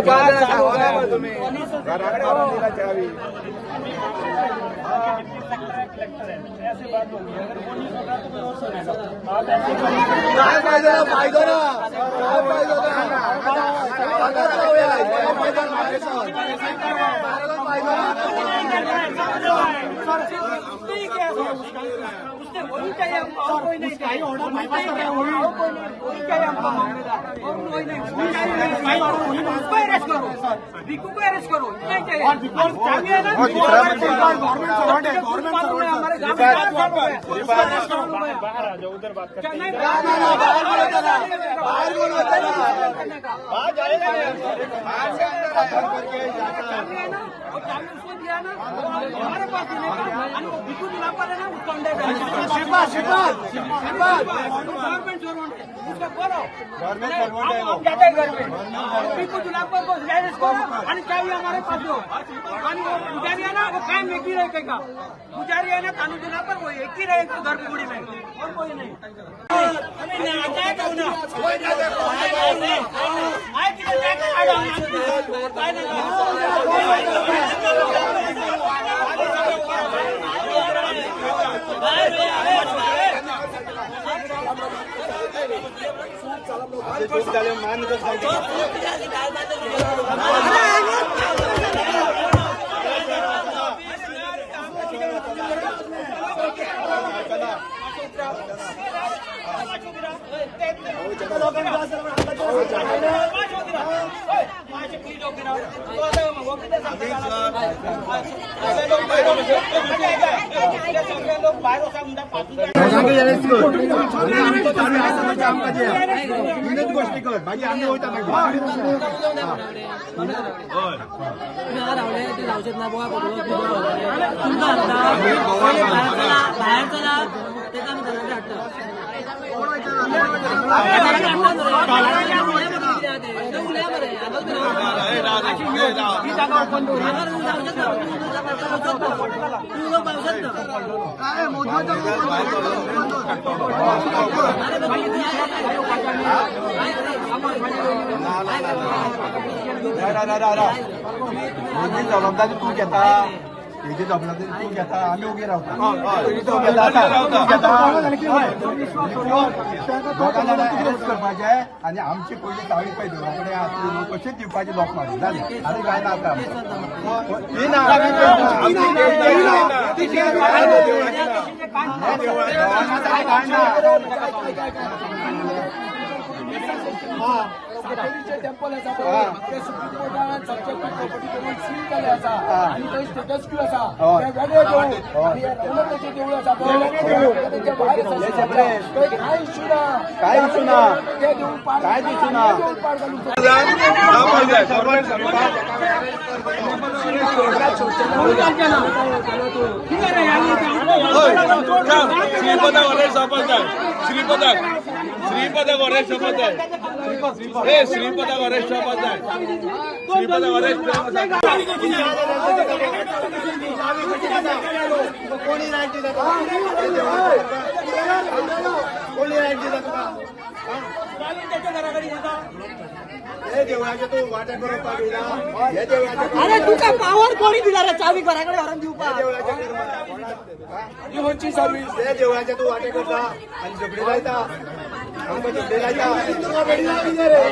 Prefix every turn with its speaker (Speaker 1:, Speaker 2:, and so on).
Speaker 1: तुम्ही घराकडे व्हरून दिला चावी.
Speaker 2: ऐसे बात होगी, अगर वो नहीं सुन रहा तो कोई और सुनेगा. आप ऐसे
Speaker 1: काय फायदो ना, फायदो ना, काय फायदो ना? हांगाच रावया, काय फायदो ना? फायदो ना.
Speaker 3: उसने वही चाहिए हमको, और कोई नहीं चाहिए. और कोई नहीं, वही चाहिए हमको मामलेदार, और कोई नहीं. उसको अरेस्ट करो, बिकू को अरेस्ट करो, इतना ही चाहिए. चाहिए ना, हमारे गाँव में 4 साल हो गए.
Speaker 2: बाहर आ जाओ, उधर बात करते हैं.
Speaker 3: नहीं,
Speaker 1: बाहेर कोण वता ना, बाहेर कोण वता ना?
Speaker 3: चाबी है ना, वो चाबी उसको दिया ना, वो हमारे पास देने का. आणि वो बिकू जुलापर है ना, उसको अंदर.
Speaker 1: श्रीपाद, श्रीपाद, श्रीपाद.
Speaker 3: गवर्नमेंट सर्वेंट है, उसको बोलो.
Speaker 1: गवर्नमेंट सर्वंट है.
Speaker 3: हम जाते हैं घर पे. बिकू जुलापर को अरेस्ट करो आणि चाबी हमारे पास दो. आणि वो पुजारी है ना, वो कायम एक ही रहेगा. पुजारी है ना कानू जुलापर, वो एक ही रहेगा गर्भगुड़ी में, और कोई नहीं. आए किधर जाकर काय नाही.
Speaker 1: चूक झाले मान. तीनच गोष्टी कर, मागीर आमी वयता मागीर.
Speaker 4: रावले ते जावचेत ना. गोवा तुमकां हाडटा, भायर चला, भायर चला. तेका आमी घरांत हाडटा. ते उलया मरे, हांगाच जावचेत ना. तूं उलोवंक पावचेच ना.
Speaker 1: हेजी जबाबदारी तूं घेता, हेजी जबाबदारी तूं घेता, आमी ओगी रावता. तूं घेता, तूं घेता. दोगां जाणां अरेस्ट करपाचें आनी आमची पयली चावी पळय देवळा कडेन आसली न्हू, कशीच दिवपाची लोक मारून जालें. आनी कांय ना आतां आमकां. ती ना, कांय ना.
Speaker 5: सातेरीचें टेम्पल आसा पळय, ते सुप्रीम कोर्टान सब्जेक्ट टू प्रॉपर्टी करून सील केल्लें आसा आनी थंय स्टेटस क्यू आसा. तें वेगळें देवूळ आनी हें रघुनाथाचें देवूळ आसा पळय, तें तेंच्या भायर आसा. थंय कांय इश्यू ना.
Speaker 1: कांय इश्यू ना.
Speaker 5: तें देवूळ पाड,
Speaker 1: कांयच इश्यू ना.
Speaker 5: हें देवूळ पाड घालूंक.
Speaker 6: श्रीपदा गणेश शपथ जाय. श्रीपदा, श्रीपदा गणेश शपथ जाय. ए श्रीपदा गणेश शपथ जाय. श्रीपदा गणेश.
Speaker 1: कोणी रायट दिता तुका? कोणी रायट दिता तुका? हे देवळाचे तूं वाटे करपाक येयला, हे देवळाचे.
Speaker 4: अरे तुका पावर कोणी दिला रे चावी घरा कडेन व्हरून दिवपाक?
Speaker 1: देवळाचे
Speaker 5: ही खंयची सर्वीस?
Speaker 1: हे देवळाचे तूं वाटे करता आनी झगडी लायता, आमकां झगडी लायता.
Speaker 5: तुका बेडी लायली रे.